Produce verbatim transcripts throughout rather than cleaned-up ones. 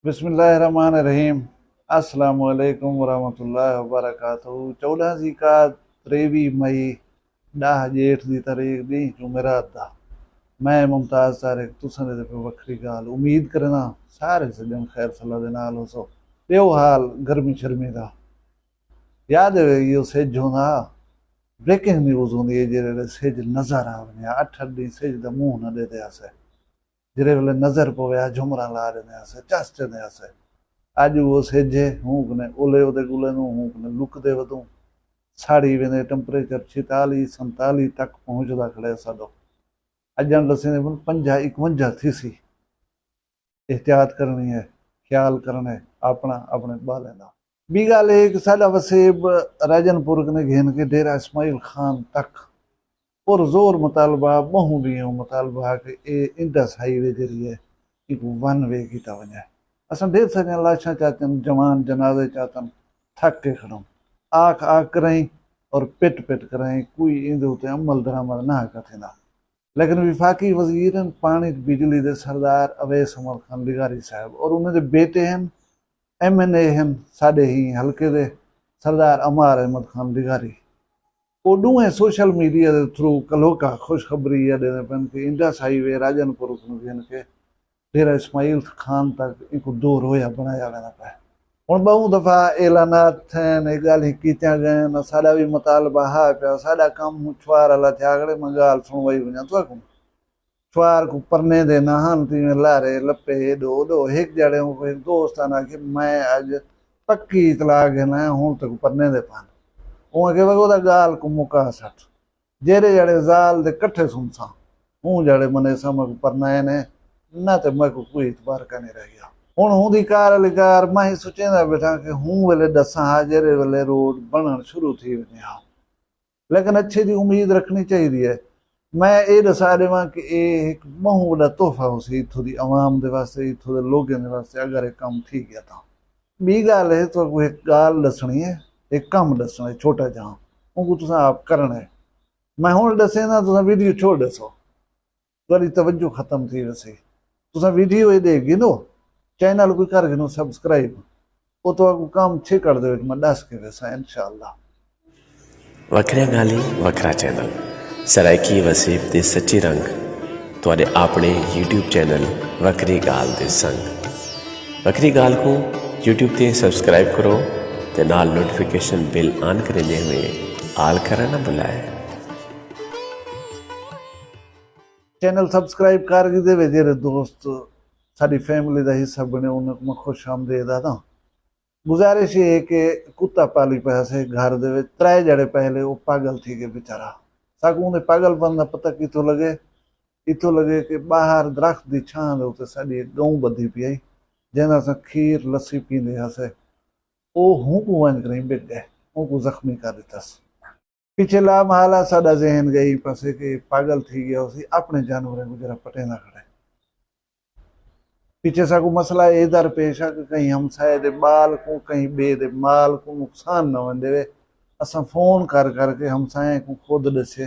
بسم اللہ الرحمن الرحیم۔ السلام علیکم ورحمۃ اللہ وبرکاتہ۔ چوݙاں ذی قعدہ، تریوی مئی، ݙاہ ڄیٹھ دی تاریخ، ݙینہہ جمعرات دا۔ میں ممتاز طارق، تساں دے پئے وکھری ڳالھ۔ امید کرینداں سارے سڄݨ خیر صلاح دے نال ہوسو۔ ٻیو حال گرمی شرمی دا؟ یاد ہے ایہو سجھ ہوندا ہا؟ بریکنگ نیوز ہوندی ہے، جیڑھے ویلے سجھ نظر آ ونڄے، اٹھ اٹھ ݙینہہ سجھ دا منہ نہ ݙیہدے ہاسے۔ جیڑھے ویلے نظر پوے ہا، جھمراں لا ݙیندے ہاسے، چس ݙیندے ہاسے۔ اڄ او سجھ ہے، ہوں کنے اولے اودے ڳلے نوں، ہوں کنے لکدے ودوں۔ ساڑی ویندے، ٹمپریچر چھتالی، سنتالی تک پہنچدا کھڑے ساݙو۔ اڄݨ ݙسیندے پن پنجاہ اکونجاہ تھیسی۔ احتیاط کرݨی ہے، خیال کرݨے اپݨا، اپݨے ٻالیں دا۔ ٻی ڳالھ اے کہ ساݙا وسیب راجن پور کنے گھن کے ڈیرہ اسماعیل خان تک پر زور مطالبہ، ٻہوں ݙینہوں مطالبہ کہ اے انڈس ہائی وے جیڑھی ہے، اینکوں ون وے کیتا ونڄے۔ اساں ڈھیر ساریاں لاشاں چاتن، جوان جنازے چاتن، تھک کے کھڑوں۔ آکھ آکھ کرائیں اور پٹ پٹ کرائیں، کوئی ایندے اتے عمل درآمد نہ ہکا تھیندا۔ لیکن وفاقی وزیر ہن پاݨی تے بجلی دے سردار اویس عمر خان لغاری صاحب، اور انہیں دے بیٹے ہن، ایم این اے ہن ساݙے ہی حلقے دے، سردار عمار احمد خان لغاری۔ او ݙوہیں سوشل میڈیا دے تھرو کلہوکا خوشخبری ایہا ݙیندے پن کہ انڈس ہائی وے راجن پور کنوں گھن کے ڈیرہ اسماعیل خان تک اینکوں دو رویہ بݨایا ویندا پئے۔ ہݨ ٻہوں دفعہ اعلانات تھئن، اے ڳالھیں کیتیاں ڳئن، ساݙا وی مطالبہ ہا پیا، ساݙا کم ہوں چھوار آلا تھیا کھڑے، میں ڳالھ سݨوائی ونڄاں تہاکوں۔ چھوار کوں پرنیندے نہ ہن، تیویں لارے لپے ایݙو اوݙو۔ ہک جھڑے اونکوں ہک دوست آن آکھے، میں اڄ پکی اطلاع گھن آیاں، ہݨ تیکوں پرنیندے پن۔ اوں آکھے، وڳو تاں ڳالھ کوں مکا سٹ۔ جیڑھے جیڑھے ذال دے کٹھے سݨساں، اوں جیڑھے منیساں میکوں پرنائے نے، نہ تے میکوں کوئی اعتبار کائنی رہ ڳیا۔ ہݨ ہوندی کار آلی کار، میں ہی سوچیندا ٻیٹھاں کہ ہوں ویلے ݙساں ہا، جیڑھے ویلے روڈ بݨݨ شروع تھی ونڄے ہا۔ لیکن اچھے دی امید رکھݨی چاہیدی ہے۔ میں اے ݙسا ݙیواں کہ اے ہک ٻہوں وݙا تحفہ ہوسی اتھوں دی عوام دے واسطے، اتھوں دے لوکیں دے واسطے، اگر اے کم تھی ڳیا تاں۔ ٻی ڳالھ ہے، تہاکوں ہک ڳالھ ݙسݨی ہے، ہک کم ݙسݨا ہے چھوٹا جہاں، اونکوں تساں آپ کرݨا ہے۔ میں ہݨ ݙسینداں، تساں ویڈیو چھوڑ ݙیسو، تہاݙی توجہ ختم تھی ویسی۔ تساں ویڈیو اے ݙیکھ گھنو، چینل کوں کر گھنو سبسکرائب۔ او تہاکوں کم چھیکڑ دے وچ میں ݙس کے ویساں انشاءاللہ۔ وکھریاں ڳالھیں، وکھرا چینل۔ سرائیکی وسیب دے سچے رنگ، تہاݙے آپݨے یوٹیوب چینل وکھری ڳالھ دے سنگ۔ وکھری ڳالھ کوں یوٹیوب تے سبسکرائب کرو تے نال نوٹیفیکیشن بیل آن کریندے ہوئے آل کرݨ نہ بھلائے۔ چینل سبسکرائب کر گھدے وے جیڑھے دوست ساݙی فیملی دا حصہ بݨے، انہاں کوں میں خوش آمدید آہداں۔ گزارش اے ہے کہ کتا پالی پئے ہاسے گھر دے وچ، ترائے جھڑے پہلے او پاگل تھی ڳئے بیچارہ۔ ساکوں اوندے پاگل پن دا پتہ کتھوں لڳے؟ اتھوں لڳے کہ ٻاہر درخت دی چھاں دے اتے ساݙی ہک ڳئوں ٻدھی پئی ہئی، جیندا اساں کھیر لسی پیندے ہاسے۔ او ہونکوں ونڄ کرائیں ٻک ڳئے، اونکوں زخمی کر ݙتس۔ پچھے لامحالہ ساݙا ذہن ڳئے ایں پاسے کہ اے پاگل تھی ڳیا ہوسی، اپݨے جانوریں کوں جیڑھا پٹیندا کھڑے۔ پچھے ساکوں مسئلہ اے در پیش آ کہ کہیں ہمسائے دے ٻال کوں، کہیں ٻئے دے مال کوں نقصان نہ ونڄ ݙیوے۔ اساں فون کر کر کے ہمسائیں کوں خود ݙسے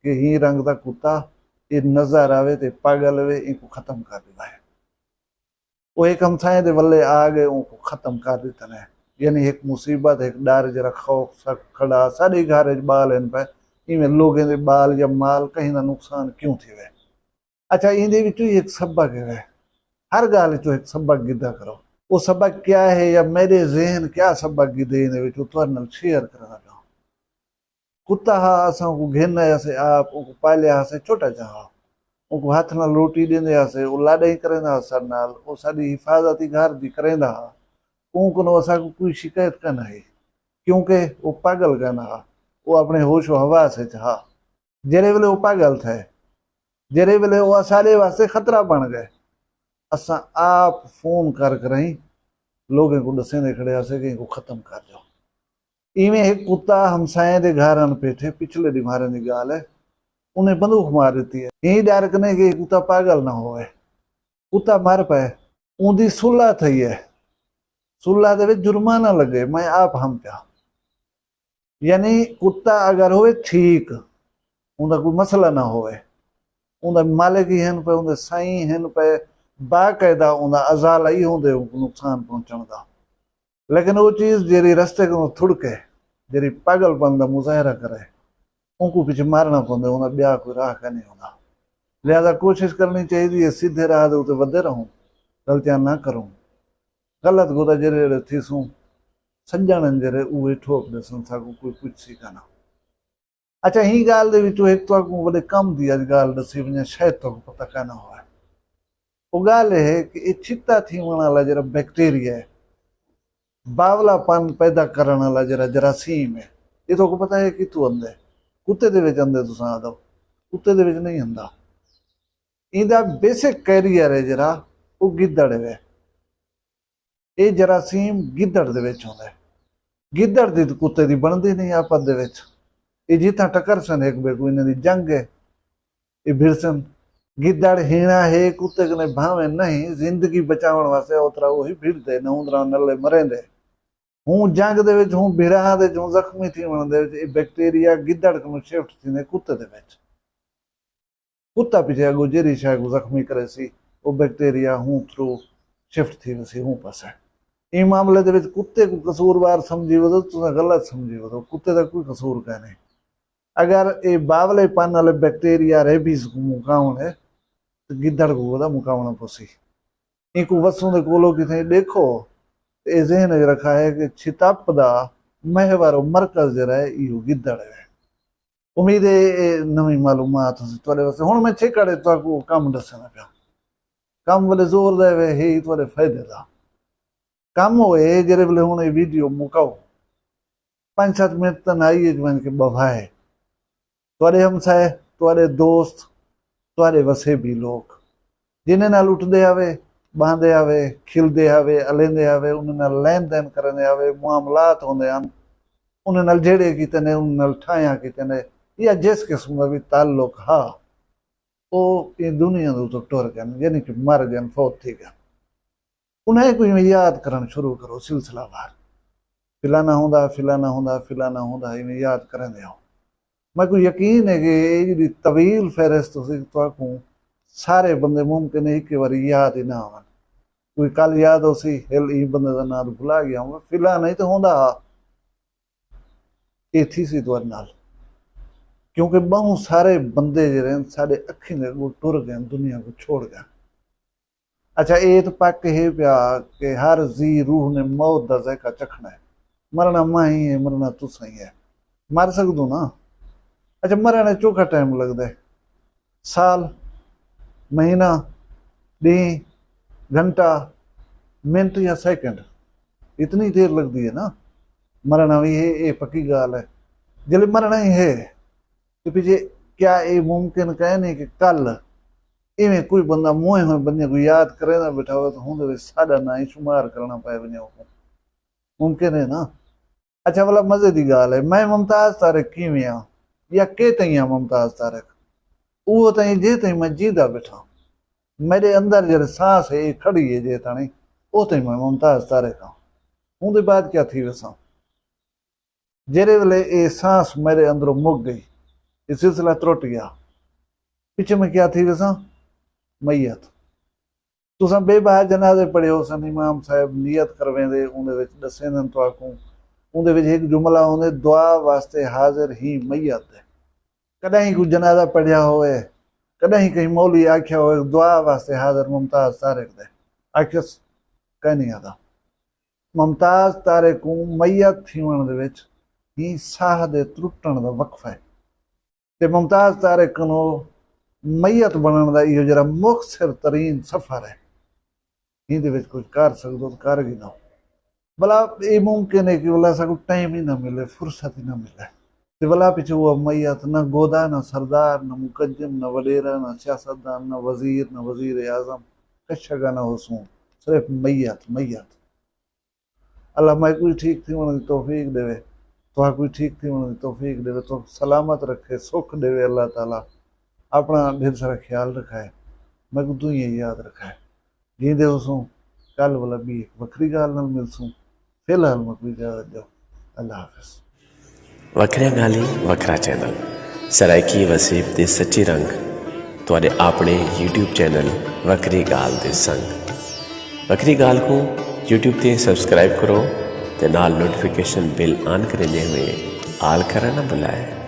کہ ہیں رنگ دا کتا، اے نظر آوے تے پاگل ہوے، اینکوں ختم کر ݙیوائے۔ او ہک ہمسائیں دے ولے آ ڳئے، اونکوں ختم کر ݙتن ہے۔ یعنی ہک مصیبت، ہک ݙر، جیڑھا خوف سک کھڑا، ساݙے گھر اچ ٻال ہن پئے، ایویں لوکیں دے ٻال یا مال کہیں دا نقصان کیوں تھیوے؟ اچھا، ایندے وچوں ہی ہک سبق ہے، ہر ڳالھ وچوں ہک سبق گھدا کرو۔ او سبق کیا ہے یا میݙے ذہن کیا سبق گھدے، ایندے وچوں تہاݙے نال شیئر کرݨا چاہوں۔ کتا ہا، اساں اونکوں گھن آئے ہاسے آپ، اونکوں پالیا ہاسے، چھوٹا جہا ہا۔ اونکوں ہتھ نال روٹی ݙیندے ہاسے، او لاݙائی کریندا ہا ساݙے نال، او ساݙی حفاظت ہی گھر دی کریندا ہا۔ اوں کنوں اساکوں کوئی شکایت کائنی ہئی، کیونکہ او پاگل کائنی ہا، او اپݨے ہوش و حواس اچ ہا۔ جیڑھے ویلے او پاگل تھئے، جیڑھے ویلے او اساݙے واسطے خطرہ بݨ ڳئے، اساں آپ فون کر کرائیں لوکیں کوں ݙسیندے کھڑے ہاسے کہ اینکوں ختم کر ݙیو۔ ایویں ہک کتا ہمسائیں دے گھر آن پیٹھے، پچھلے ݙیہاڑیں دی ڳالھ ہے، انہیں بندوخ مار ݙتی ہے۔ ایں ݙر کنے کہ کتا پاگل نہ ہووے۔ کتا مر پئے، اوندی صلح تھئی ہے، صلح دے وچ جرمانہ لڳے، میں آپ ہم پیا۔ یعنی کتا اگر ہووے ٹھیک، اوندا کوئی مسئلہ نہ ہووے، اوندا مالک ہی ہن پئے، اوندے سائیں ہن پئے، باقاعدہ اوندا ازالہ ای ہوندے اونکوں نقصان پہنچݨ دا۔ لیکن او چیز جیڑھی رستے کنوں تھڑکے، جیڑھی پاگل پن دا مظاہرہ کرے، اونکوں پچھے مارݨا پوندے، اوندا ٻیا کوئی راہ کائنی ہوندا۔ لہذا کوشش کرݨی چاہیدی ہے سدھے راہ دے اتے ودے رہوں، غلطیاں نہ کروں۔ غلط گودا جیڑھے جیڑھے تھیسوں، سڄݨ ہن جیڑھے اوہے ٹھوک ݙیسن، ساکوں کوئی پچھسی کائنا۔ اچھا، ایں ڳالھ دے وچوں ہک تہاکوں وݙے کم دی اڄ ڳالھ ݙسی ونڄاں، شاید تہاکوں پتہ کائنا ہووے۔ او ڳالھ اے ہے کہ اے چھتا تھیوݨ والا جیڑھا بیکٹیریا ہے، باولا پن پیدا کرݨ والا جیڑھا جراثیم ہے، اے تہاکوں پتہ ہے کتھوں آندے؟ کتے دے وچ آندے، تساں آہدو کتے دے وچ نہیں آندا۔ ایندا بیسک کیریئر ہے جیڑھا، او گدڑ ہے۔ اے جراثیم گدڑ دے وچ ہوندا ہے۔ گدڑ دی تے کتے دی بݨدی نہیں آپت دے وچ۔ اے جتھاں ٹکرسن ہک ٻئے کوں، انہاں دی جنگ ہے، اے بھڑسن۔ گدڑ ہیݨا ہے، کتے کنے بھانویں نہیں، زندگی بچاوݨ واسطے اوترا اوہی بھڑدے، نہ اوندرا نلے مریندے۔ ہوں جنگ دے وچ، ہوں بھڑاں دے وچ، ہوں زخمی تھیوݨ دے وچ اے بیکٹیریا گدڑ کنوں شفٹ تھیندے کتے دے وچ۔ کتا پچھے اڳوں جیڑھی شے کوں زخمی کریسی، او بیکٹیریا ہوں تھرو شفٹ تھی ویسی ہوں پاسے۔ ایں معاملے دے وچ کتے کوں قصوروار سمجھی ودو، تساں غلط سمجھی ودو، کتے دا کوئی قصور کائنی۔ اگر اے باولے پن والے بیکٹیریا ریبیز کوں مکاوݨ ہے، تے گدڑ کوں ودا مکاوݨا پوسی۔ اینکوں وسوں دے کولو کتھیں ݙیکھو، تے اے ذہن وچ رکھا ہے کہ چھتپ دا محور و مرکز جیڑھا ہے، ایہو گدڑ ہے۔ امید ہے اے نویں معلومات ہوسی تہاݙے واسطے۔ ہݨ میں چھیکڑ اچ تہاکوں کم ݙسیندا پیاں۔ کم ولے زور دا ہے، ہے ہی تہاݙے فائدے دا۔ کم او ہے، جیڑھے ویلے ہݨ اے ویڈیو مکاؤ، پنج ست منٹ تنہائی اچ ونڄ کے ٻہوائے۔ تہاݙے ہمسائے، تہاݙے دوست، تہاݙے وسیبی لوک، جنہیں نال اٹھدے ہاوے، ٻاہندے ہاوے، کھلدے ہاوے، الیندے ہاوے، انہیں نال لین دین کریندے ہاوے، معاملات ہوندے ہن، انہیں نال جھیڑے کیتے نے، انہیں نال ٹھائیاں کیتے نے، یا جس قسم دا وی تعلق ہا، او ایں دنیا دے اتوں ٹر ڳن، یعنی کہ مر ڳن، فوت تھی ڳن۔ انہاں کوں ایویں یاد کرݨ شروع کرو سلسلہ وار۔ فلانا ہوندا، فلانا ہوندا، فلانا ہوندا، ایویں یاد کریندے آؤ۔ میکوں یقین ہے کہ اے جیڑھی طویل فہرست ہوسی، تہاکوں سارے بندے ممکن ہے ہکے واری یاد ہی نہ آون۔ کوئی کل یاد ہوسی، ہل ایں بندے دا ناں تاں بھلا ڳیا ہاں، فلانا ہی تاں ہوندا ہا۔ اے تھیسی تہاݙے نال۔ کیونکہ ٻہوں سارے بندے جیڑھے ہن، ساݙے اکھیں دے اڳوں ٹر ڳئے ہن، دنیا کوں چھوڑ ڳئے ہن۔ اچھا، اے تاں پک ہے پیا کہ ہر ذی روح نے موت دا ذائقہ چکھݨا ہے۔ مرݨا میں ہی ہے، مرݨا تساں ہی ہے۔ مر سڳدوں نا۔ اچھا، مرݨ اچ چوکھا ٹائم لڳدا ہے؟ سال، مہینہ، ݙینہہ، گھنٹہ، منٹ یا سیکنڈ؟ اتنی دیر لڳدی ہے نا۔ مرݨا وی ہے، اے پکی ڳالھ ہے۔ جیڑھے مرݨا ہی ہے، تے پچھے کیا اے ممکن کائنی کہ کل ایویں کوئی بندہ موئے ہوئے بندے کوں یاد کریندا ٻیٹھا ہووے، تاں ہوندے وچ ساݙا ناں ہی شمار کرݨا پئے ونڄے اوکوں؟ ممکن ہے نا؟ اچھا، ولا مزے دی ڳالھ ہے، میں ممتاز طارق کیویں ہاں یا کے تئیں ہاں ممتاز طارق؟ اوہو تئیں جے تئیں میں جیندا ٻیٹھاں۔ میݙے اندر جیڑھے سانس ہے، اے کھڑی ہے جے تاݨی، او تئیں میں ممتاز طارق ہاں۔ اوندے بعد کیا تھی ویساں؟ جیڑھے ویلے اے سانس میݙے اندروں مک ڳئی، اے سلسلہ ترٹ ڳیا، پچھے میں کیا تھی ویساں؟ میت۔ تساں بے بہا جنازے پڑھے ہوسن، امام صاحب نیت کرویندے، اوندے وچ ݙسیندن تہاکوں، اوندے وچ ہک جملہ ہوندے، دعا واسطے حاضر ہیں میت دے۔ کݙاہیں کوئی جنازہ پڑھیا ہووے، کݙاہیں کہیں مولوی آکھیا ہووے، دعا واسطے حاضر ممتاز طارق دے؟ آکھیس، کائنی آہدا۔ ممتاز طارق کوں میت تھیوݨ دے وچ ہی ساہ دے ترٹݨ دا وقفہ ہے۔ تے ممتاز طارق کنوں میت بݨݨ دا ایہو جیڑھا مختصر ترین سفر ہے، ایندے وچ کجھ کر سڳدو تاں کر گھنو۔ بھلا اے ممکن ہے کہ ولا ساکوں ٹائم ہی نہ ملے، فرصت ہی نہ ملے۔ تے ولا پچھے او میت، نہ گودا، نہ سردار، نہ مقدم، نہ وݙیرا، نہ سیاستدان، نہ وزیر، نہ وزیر اعظم، کشا گانا ہوسوں، صرف میت، میت۔ اللہ میکوں وی ٹھیک تھیوݨ دی توفیق ݙیوے، تہاکوں وی ٹھیک تھیوݨ دی توفیق ݙیوے، تہاکوں سلامت رکھے، سکھ ݙیوے اللہ تعالیٰ۔ اپݨا ڈھیر سارا خیال رکھائے، میکوں توں ہی یاد رکھائے۔ جیندے ہوسوں، کل ولا ٻی ہک وکھری ڳالھ نال ملسوں۔ فی الحال میکوں اجازت ݙیو۔ اللہ حافظ۔ وکھریاں ڳالھیں، وکھرا چینل۔ سرائیکی وسیب دے سچے رنگ۔ تہاݙے اپݨے یوٹیوب چینل وکری ڳالھ دے سنگ۔ وکری ڳالھ کوں یوٹیوب تے سبسکرائب کرو تے نال نوٹیفیکیشن بیل آن کریندے ہوئے آل کرݨ نہ بھلائے۔